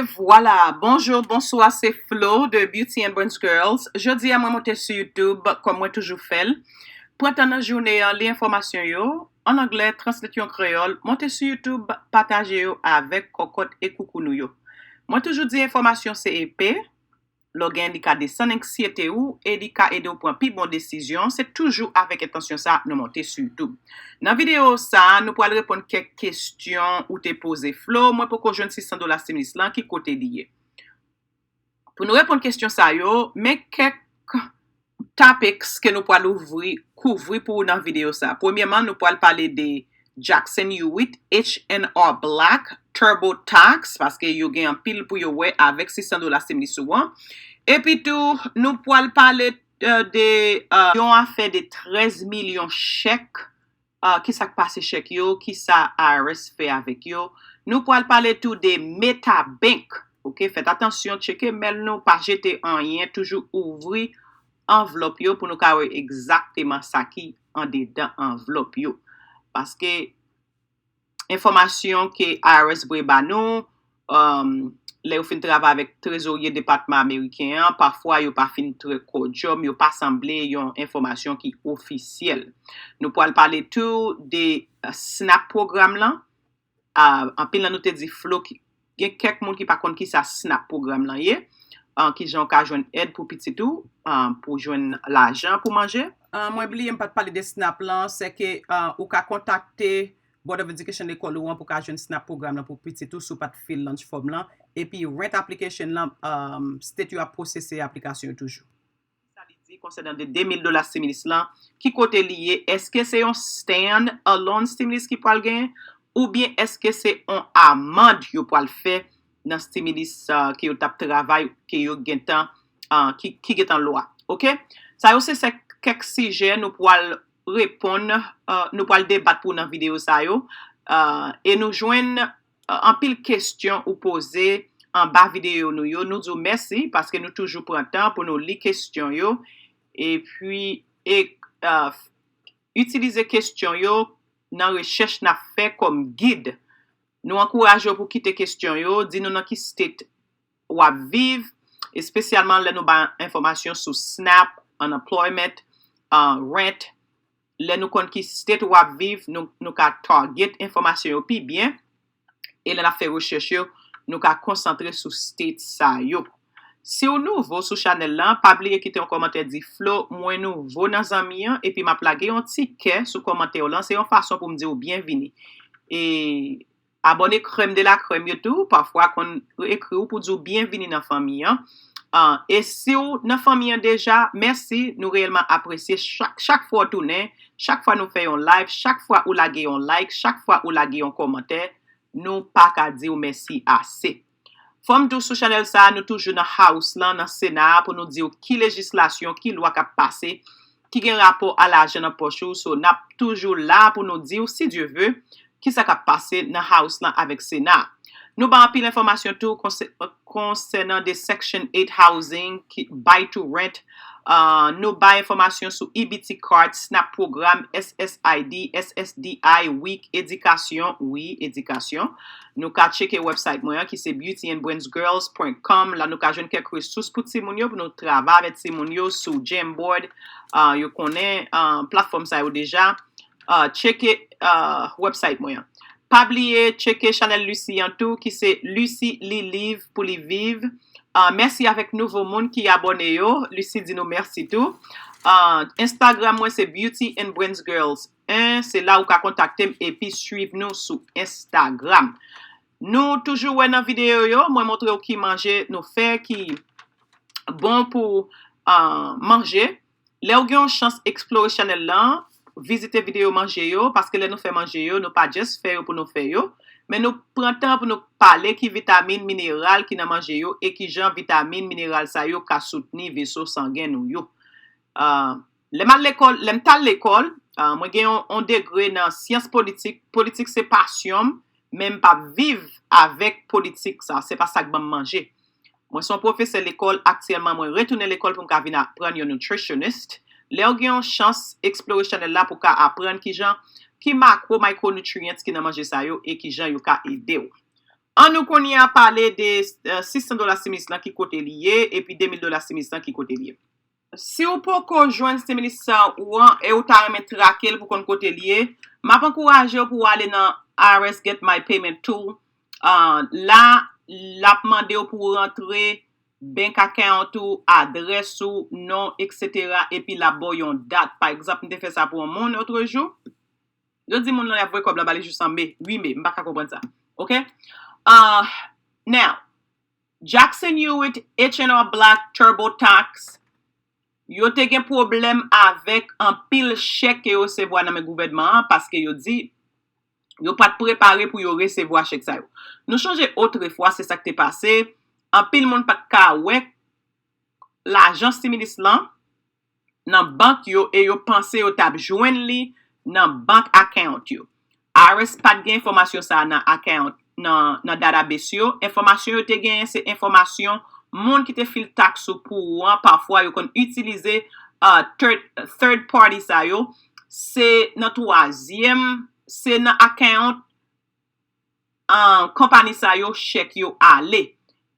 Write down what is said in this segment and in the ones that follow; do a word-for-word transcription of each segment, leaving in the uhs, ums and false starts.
Vwala, bonjou, bonswa, se Flo de Beauty and Brains Girls. Jodi a mwen monte sou YouTube, kòm mwen toujou fè l. Pran tan nan jounen an, li enfòmasyon yo, an anglè, translate yo an kreyòl, monte sou YouTube, pataje yo avèk kòkòt e koukou nou yo. Mwen toujou di enfòmasyon se epe, lè w gen li ka desann anksyete ou e li ka ede w pran pi bon desizyon, se toujou avèk entansyon sa nou monte sou YouTube. Nan videyo sa, nou pral reponn kèk kesyon ou te poze Flo, mwen poko jwenn sis san dola stimulus lan, ki kote li ye? Pou nou reponn kesyon sa yo, men kèk topics ke nou pral ouvri, kouvri pou ou nan videyo sa. Premyèman, nou pral pale de Jackson Hewitt, H and R Block, TurboTax, paske yo gen anpil pou yo wè avèk sis san dola stimulus ou an. Epi tou, nou pral pale, euh, de, euh, yon afè de trèz milyon chèk, uh, kisa k pase chèk yo, kisa I R S fè avèk yo. Nou pral pale tou de Metabank. Ok, fèt atansyon, tcheke mèl nou, pa jete anyen, toujou ouvri anvlòp yo pou nou ka wè egzakteman sa ki andedan anvlòp yo. Paske enfòmasyon ke I R S voye ba nou, um, lè yo fin travay avèk trezorye depatman ameriken an, pafwa yo pa fin trè kòdyòm, yo pa sanble yon enfòmasyon ki ofisyèl. Nou pral pale tou de, uh, SNAP pwogram lan. Uh, anpil nan nou te di Flo ki gen kèk moun ki pa konn kisa SNAP pwogram lan ye, uh, kijan w ka jwenn èd pou pitit ou, uh, pou jwenn lajan pou manje. Uh, mwen bliye m pa t pale de SNAP lan, se ke, uh, ou ka kontakte Board of Education lekòl ou an pou ka jwenn SNAP pwogram lan pou pitit ou si w pa t fill lunch form lan. Epi rent application lan, um, state yo ap pwosese aplikasyon yo toujou. Sa li di konsènan de de mil dola stimulus lan, ki kote li ye? Èske se yon stand alone stimulus ki pral genyen? Oubyen èske se yon amand yo pral fè nan stimulus, uh, ke yo t ap travay, ke yo gentan, uh, ki, ki gentan lwa? Ok? Sa yo se, se kèk sijè nou pral reponn, uh, nou pral debat pou nan videyo sa yo. Uh, e nou jwenn, uh, anpil kesyon ou poze anba videyo nou yo. Nou di w mèsi paske nou toujou pran tan pou nou li kesyon yo. Epi, e, uh, itilize kesyon yo nan rechèch n ap fè kòm gid. Nou ankouraje w pou kite kesyon yo, di nou nan ki state w ap viv, espesyalman lè nou bay enfòmasyon sou SNAP, unemployment, uh, rent. Lè nou konn ki state w ap viv, nou, nou ka target enfòmasyon yo pi byen. E lè n ap fè rechèch yo, nou ka konsantre sou state sa yo. Si w nouvo sou chanèl lan, pa bliye kite yon kòmantè, di Flo, mwen nouvo nan zanmi an, epi m ap lage yon ti kè sou kòmantè w lan. Se yon fason pou m di w byenvini. E abòne Crème de la Crème yo tou, pafwa konn ekri w pou di w byenvini nan fanmi an. Ah, e si w nan fanmi an deja, mèsi, nou reyèlman apresye chak, chak fwa w tounen, chak fwa nou fè yon live, chak fwa ou lage yon like, chak fwa ou lage yon kòmantè, nou pa ka di w mèsi ase. Fò m di w sou chanèl sa a, nou toujou nan House lan, nan Sena a, pou nou di w ki lejislasyon, ki lwa k ap pase, ki gen rapò a lajan nan pòch ou. So, n ap toujou la pou nou di w, si Dye ve, kisa k ap pase nan House lan avèk Sena a. Nou bay anpil enfòmasyon tou konse-, konsènan de Section eight housing, ki buy to rent. Ah, nou bay enfòmasyon sou E B T card, SNAP pwogram, S S I D, S S D I, WIC, edikasyon, wi, edikasyon. Nou ka tcheke website mwen an ki se beauty and brains girls point com. La nou ka jwenn kèk resous pou timoun yo, pou nou travay avèk timoun yo sou Jamboard. Ah, yo konnen, ah, platfòm sa yo deja. Ah, tcheke, ah, website mwen an. Pa bliye tcheke chanèl Lucy an tou, ki se Lucy Li Live pou li viv. Ah, mèsi avèk nouvo moun ki abòne yo. Lucy di nou mèsi tou. Ah, Instagram mwen se Beauty and Brains Girls un, se la ou ka kontakte m epi swiv nou sou Instagram. Nou toujou wè nan videyo yo, mwen montre w ki manje nou fè ki bon pou, ah, manje. Lè w gen yon chans eksplore chanèl lan, vizite videyo manje yo, paske lè nou fè manje yo, nou pa just fè yo pou nou fè yo, men nou pran tan pou nou pale ki vitamin, mineral ki nan manje yo e kijan vitamin, mineral sa yo ka soutni veso sangen nou yo. Ah, lè m al lekòl, lè m t al lekòl, ah, mwen gen yon, yon degre nan syans politik. Politik se pasyon m, men m p ap viv avèk politik sa. Se pa sa k ban m manje. Mwen se yon pwofesè lekòl, aktyèlman mwen retounen lekòl pou m ka vin aprann yon nutritionist. Lè w gen yon chans, eksplore chanèl la pou w ka aprann kijan, ki macro, micronutrients ki nan manje sa yo e kijan yo ka ede w. An nou kounye a pale de uh, sis san dola stimulus lan ki kote li ye, epi de mil dola stimulus lan ki kote li ye. Si w poko jwenn stimulus ou an e ou ta renmen trake l pou konn kote li ye, m ap ankouraje w pou w ale nan I R S Get My Payment Tool. Uh, la, l ap mande w pou w rantre bank account ou, adrès ou, non, et cetera. Epi l ap ba w yon dat. Pa egzanp, m te fè sa pou yon moun lòt jou. Yo di moun nan y ap voye kòb la ba li jis an me, uit me, m pa ka konprann sa. Ok? Uh, now, Jackson Hewitt, H and R Block, TurboTax, yo te gen pwoblèm avèk anpil chèk ke yo resevwa nan men gouvènman an paske yo di yo pa t prepare pou yo resevwa chèk sa yo. Nou chonje otrefwa, se sa k te pase, anpil moun pa t ka wè lajan stimulus lan nan bank yo e yo panse yo t ap jwenn li nan bank account yo. I R S pa t gen enfòmasyon sa a nan account, nan, nan database yo. Enfòmasyon yo te genyen se enfòmasyon moun ki te fil taks ou pou ou an. Pafwa yo konn itilize uh, third, third party sa yo. Se nan twazyèm, se nan account uh, konpani sa yo chèk yo ale.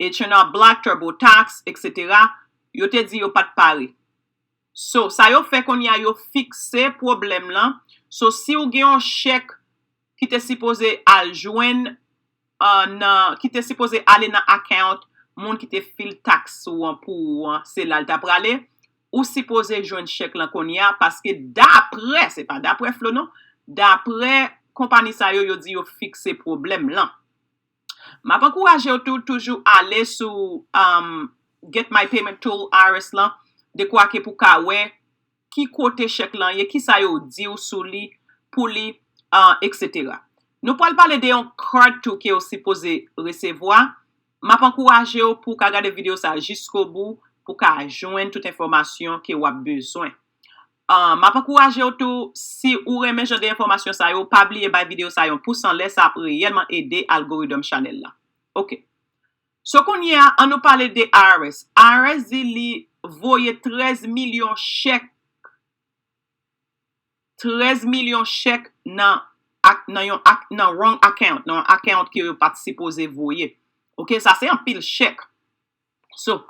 H and R Block, TurboTax, et cetera. Yo te di yo pa t pare. So, sa yo fè kounye a, yo fikse pwoblèm lan. So, si w gen yon chèk ki te sipoze al jwenn uh, nan, ki te sipoze ale nan account moun ki te fil taks ou an pou ou an, se la l ta prale, ou sipoze jwenn chèk lan kounye a, paske daprè, se pa daprè Flo non, daprè konpani sa yo, yo di yo fikse pwoblèm lan. M ap ankouraje w tou toujou ale sou um, Get My Payment Tool I R S lan, dekwa ke pou ka wè ki kote chèk lan ye, kisa yo di w sou li, pou li, uh, et cetera. Nou pral pale de yon card tou ke w sipoze resevwa. M ap ankouraje w pou w ka gade videyo sa a jiskobou, pou w ka jwenn tout enfòmasyon ke w ap bezwen. Uh, m ap ankouraje w tou, si ou renmen jan de enfòmasyon sa yo, pa bliye bay videyo sa yon pous anlè, sa ap reyèlman ede algorithm chanèl la. Ok. So kounye a, an nou pale de I R S. I R S di li voye trèz milyon chèk, trèz milyon chèk nan, nan yon nan wrong account, nan yon account ke yo pa t sipoze voye. Ok, sa se anpil chèk. So,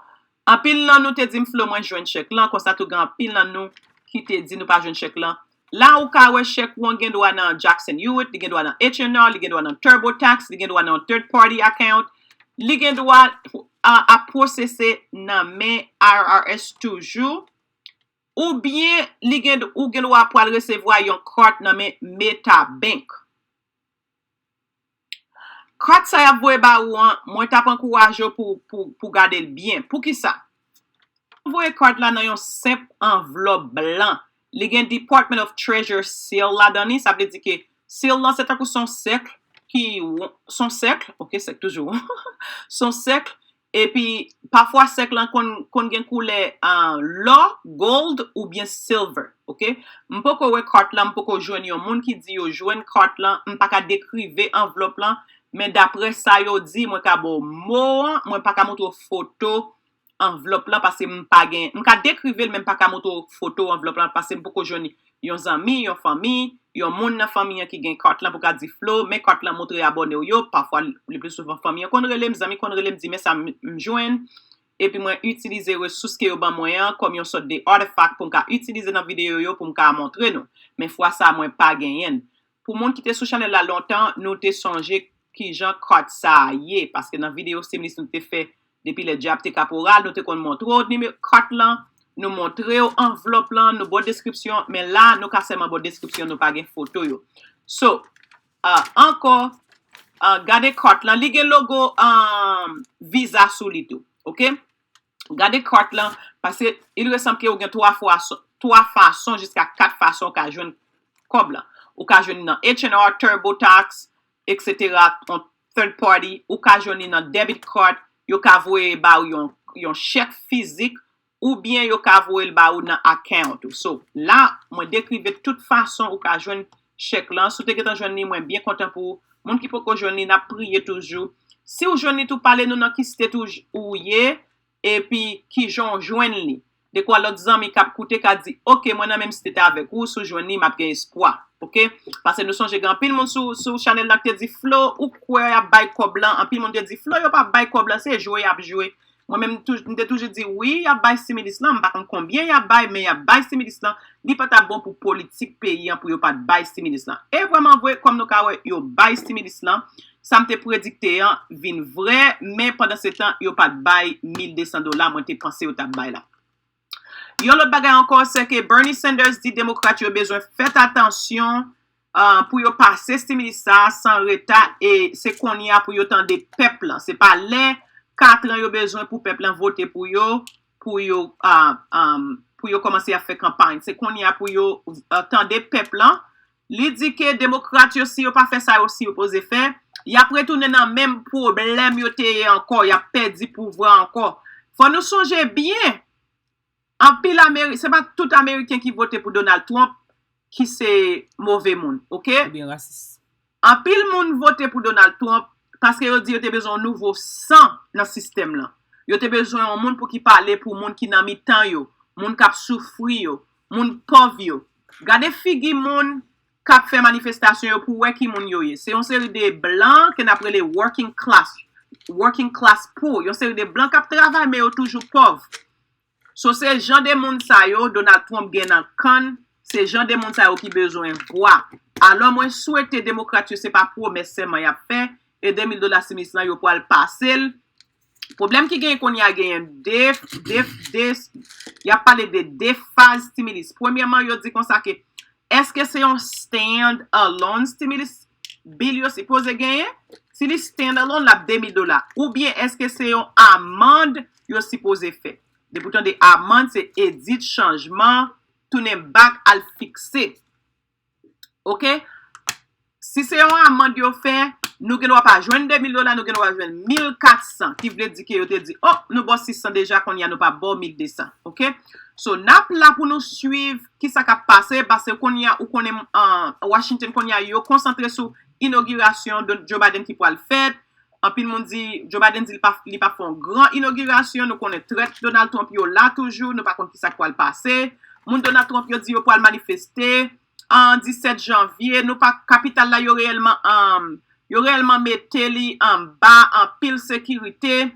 anpil nan nou te di m Flo mwen jwenn chèk lan, konsa tou gen anpil nan nou ki te di nou pa jwenn chèk lan. La ou ka wè chèk ou an gen dwa nan Jackson Hewitt, li gen dwa nan H and R, li gen dwa nan TurboTax, li gen dwa nan third party account, li gen dwa a, a pwosese nan men I R S toujou, oubyen li gen, ou gen dwa pral resevwa yon card nan men Meta Bank. Card sa y ap voye ba ou an, mwen t ap ankouraje w pou, pou, pou gade l byen. Poukisa? Yo voye card la nan yon senp anvlòp blan. Li gen Department of Treasury seal ladan li, sa vle di ke seal lan se tankou se yon sèk ki, se yon sèk, ok, sèk toujou, se yon sèk, epi pafwa sèk lan konn, konn gen koulè uh, lò, gold oubyen silver, ok. M poko wè card lan, m poko jwenn yon moun ki di yo jwenn card lan, m pa ka dekrive anvlòp lan, men daprè sa yo di, mwen ka ba w mo an, mwen pa ka montre w foto anvlòp lan paske m pa gen, m ka dekrive l men m pa ka montre w foto anvlòp lan paske m poko jwenn yon zanmi, yon fanmi, yon moun nan fanmi an ki gen card lan pou ka di Flo, men card lan montre abòne w yo, pafwa le pli souvan fanmi an konn rele m, zanmi konn rele m, di men sa m jwenn, epi mwen itilize resous ke yo ban mwen an kòm yon sòt de artifact pou m ka itilize nan videyo yo pou m ka montre nou. Men fwa sa mwen pa genyen l. Pou moun ki te sou chanèl la lontan, nou te sonje kijan card sa a ye, paske nan videyo stimulus nou te fè depi lè dyab te kaporal, nou te konn montre w nimewo card lan, nou montre w anvlòp lan, nou ba w deskripsyon, men la nou ka sèlman ba w deskripsyon, nou pa gen foto yo. So, uh, ankò, uh, gade card lan, li gen logo um, Visa sou li tou, ok? Gade card lan, paske il resanm ke ou gen twa fwa, twa fason jiska kat fason ou ka jwenn kòb lan. Ou ka jwenn nan H and R, TurboTax, et cetera, yon third party, ou ka jwenn li nan debit card, yo ka voye ba ou yon, yon chèk fizik, oubyen yo ka voye l ba ou nan account ou. So, la, mwen dekrive tout fason ou ka jwenn chèk lan. Si w te gentan jwenn li, mwen byen kontan pou ou. Moun ki poko jwenn li, n ap priye toujou. Si w jwenn li tou, pale nou nan ki state ou, ou ye, epi kijan w jwenn li. Dekwa lòt zanmi k ap koute ka di, "Oke, mwen nan menm state avèk ou, si w jwenn li, m ap gen espwa." Oke? Paske nou sonje gen anpil moun sou, sou chanèl la ki te di, "Flo, ou kwè y ap bay kòb lan?" Anpil moun te di, "Flo, yo p ap bay kòb lan, se jwe y ap jwe." Mwen menm, m te toujou di, "Wi, y ap bay stimulus lan, m pa konn konbyen y ap bay, men y ap bay stimulus lan." Li pa t ap bon pou politik peyi an pou yo pa t bay stimulus lan. E vrèman vre, kòm nou ka wè, yo bay stimulus lan. Sa m te predikte an vin vrè, men pandan se tan, yo pa t bay mil de san dola mwen te panse yo t ap bay la. Yon lòt bagay ankò, se ke Bernie Sanders di demokrat yo bezwen fèt atansyon, ah, pou yo pase stimulus sa a san reta, e se kounye a pou yo tande pèp lan. Se pa lè kat an yo bezwen pou pèp lan vote pou yo, pou yo, ah, ah, pou yo kòmanse ap fè kanpay. Se kounye a pou yo, ah, tande pèp lan. Li di ke demokrat yo, si yo pa fè sa yo sipoze fè, y ap retounen nan menm pwoblèm yo te ye ankò, y ap pèdi pouvwa ankò. Fò nou sonje byen, anpil Ameri-, se pa tout Ameriken ki vote pou Donald Trump ki se move moun, oke? Oubyen rasis. Anpil moun vote pou Donald Trump paske yo di yo te bezwen yon nouvo san nan sistèm lan. Yo te bezwen yon moun pou ki pale pou moun ki nan mitan yo, moun k ap soufri yo, moun pòv yo. Gade figi moun k ap fè manifestasyon yo pou wè ki moun yo ye. Se yon seri de blan ke n ap rele working class, working class poor, yon seri de blan k ap travay, men yo toujou pòv. So, se jan de moun sa yo Donald Trump gen nan kann, se jan de moun sa yo ki bezwen vwa. Alò, mwen swete demokrat yo se pa pwomès sèlman y ap fè, e de mil dola stimulus lan yo pral pase l. Pwoblèm ki genyen kounye a, genyen de, de, de, y ap pale de de faz stimulus. Premyèman, yo di konsa ke, èske se yon stand alone stimulus bill yo sipoze genyen? Si li stand alone, l ap de mil dola. Oubyen èske se yon amand yo sipoze fè? Depi w tande amand, se edit, chanjman, tounen back, al fikse. Oke? Si se yon amand yo fè, nou gen dwa pa jwenn de mil dola, nou gen dwa jwenn mil kat san, ki vle di ke yo te di, "O, nou ba w sis san deja, kounye a nou pa ba w mil de san." Oke? So, n ap la pou nou swiv kisa k ap pase, paske kounye a, ou konnen, ah, Washington kounye a, yo konsantre sou inogirasyon Don-, Joe Biden ki pral fèt. Anpil moun di, Joe Biden di li pa, li pa fè yon gran inogirasyon. Nou konnen trèt Donald Trump yo la toujou, nou pa konn kisa k pral pase. Moun Donald Trump yo di yo pral manifeste an disèt janvye, nou pa, kapital la, yo reyèlman, um, yo reyèlman mete li anba anpil sekirite.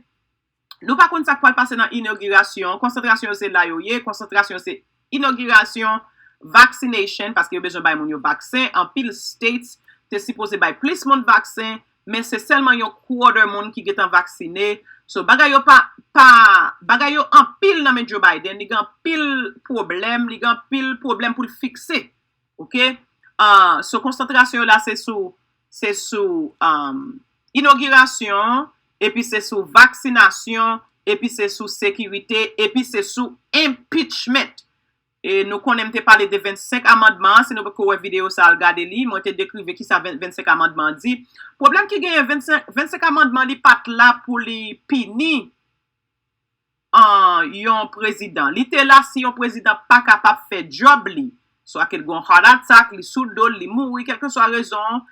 Nou pa konn sa k pral pase nan inogirasyon. Konsantrasyon yo se la yo ye, konsantrasyon yo se inogirasyon, vaccination, paske yo bezwen bay moun yo vaksen. Anpil states te sipoze bay plis moun vaksen, men se sèlman yon quarter moun ki gentan vaksine. So, bagay yo pa, pa, bagay yo anpil nan men Joe Biden, li gen anpil pwoblèm, li gen anpil pwoblèm pou l fikse. Oke? Ah, so, konsantrasyon yo la, se sou, se sou, um, inogirasyon, epi se sou vaksinasyon, epi se sou sekirite, epi se sou impeachment. E nou konnen m te pale de vennsenk amandman an, si nou poko wè videyo sa, al gade li, mwen te dekrive kisa ven-, vennsenk amandman an di. Pwoblèm ki genyen, vennsenk, vennsenk amandman, li pa t la pou li pini, ah, yon prezidan. Li te la si yon prezidan pa kapab fè djòb li, swa ke l gen yon heart attack, li sou do l, li mouri, kèlkeswa rezon an,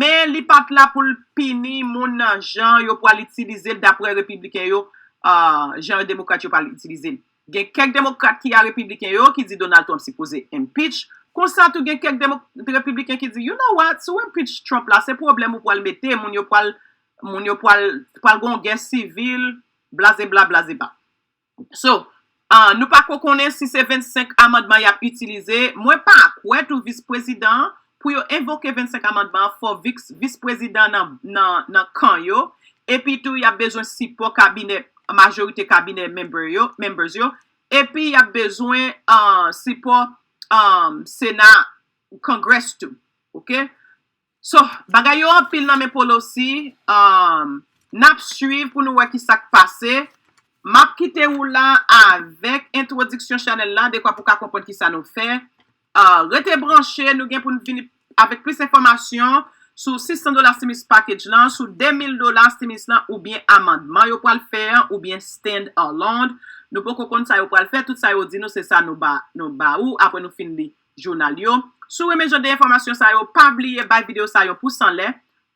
men li pa t la pou l pini moun nan jan yo pral itilize l daprè repibliken yo, ah, jan demokrat yo pral itilize l. Gen kèk demokrat ki a repibliken yo ki di Donald Trump sipoze impeach. Konsa tou gen kèk demo-, repibliken ki di, "You know what? Si w impeach Trump la, se pwoblèm ou pral mete, moun yo pral, moun yo pral, pral gen yon gè sivil, blaze bla, blaze bla." So, ah, nou pa ko konnen si se vennsenk amandman y ap itilize. Mwen pa kwè tou vis prezidan an, pou yo envoke vennsenk amandman an, fò vis, vis prezidan nan, nan, nan kan yo. Epi tou, y ap bezwen sipò kabinè, majorite kabinè member yo, members yo. Epi y ap bezwen, ah, sipò, ah, Sena, Congress tou. Oke? So, bagay yo anpil nan men Pelosi. Um, n ap swiv pou nou wè ki sa k pase. M ap kite ou la avèk entwodiksyon chanèl la, dekwa pou w ka konprann ki sa nou fè. Uh, rete branche, nou gen pou n vini avèk plis enfòmasyon sou sis san dola stimulus package lan, sou de mil dola stimulus lan, oubyen amandman yo pral fè an, oubyen stand alone. Nou poko konn sa yo pral fè, tout sa yo di nou, se sa nou ba, nou ba ou, apre nou fin li jounal yo. Si w renmen jan de enfòmasyon sa yo, pa bliye bay videyo sa yon pous anlè,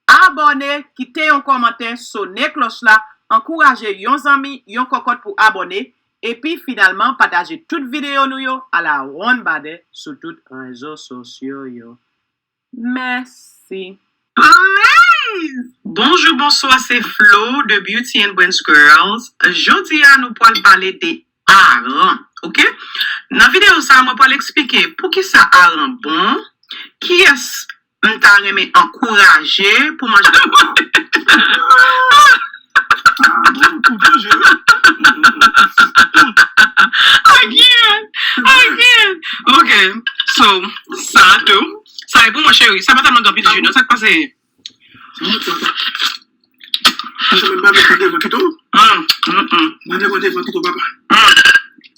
abòne, kite yon kòmantè, sone klòch la, ankouraje yon zanmi, yon kòkòt pou abòne, Epi finalman, pataje tout videyo nou yo a la ronn badè sou tout rezo sosyo yo. Mèsi. Bonjou, bonswa, se Flo de Beauty and Brains Girls. Jodi a, nou pral pale de aran, oke? Nan videyo sa, mwen pral eksplike poukisa aran bon, kiyès m ta renmen ankouraje pou manje. Again! Again! Ok, so, sa tou. Sa e pou mwen, cheri. Sa pa tèlman gen anpil ji, non. Sa k pase?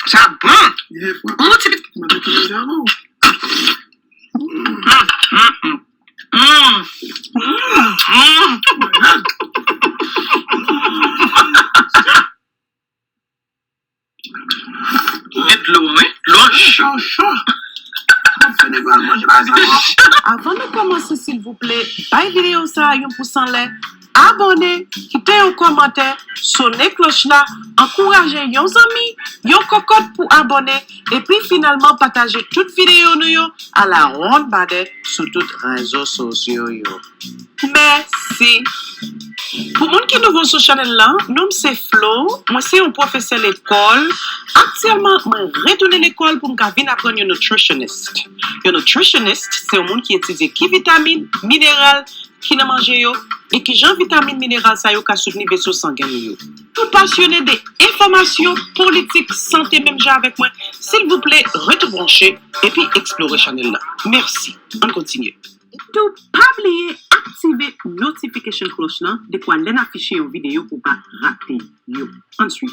Sa bon. Ou ti pit. Met dlo, wi. Dlo cho, cho. Mwen fè nèg yo al manje pa sa. Avan nou kòmanse, silvouplè, bay videyo sa a yon pous anlè, abòne, kite yon kòmantè, sone klòch la, ankouraje yon zanmi, yon kòkòt pou abòne, epi finalman pataje tout videyo nou yo a la ronn badè sou tout rezo sosyo yo. Mèsi. Pou moun ki nouvo sou chanèl la, non m se Flo, mwen se yon pwofesè lekòl. Aktyèlman, mwen retounen lekòl pou m ka vin aprann yon nutritionist. Yon nutritionist se yon moun ki etidye ki vitamin, mineral ki nan manje yo, e kijan vitamin, mineral sa yo ka soutni veso sangen nou yo. Ou pasyone de enfòmasyon, politik, sante menm jan avèk mwen? Silvouplè, rete branche epi eksplore chanèl la. Mèsi. Ann kontinye. Tou pa bliye aktive notification cloche lan dekwa lè n afiche yon videyo pou w pa rate yo. Ann swiv.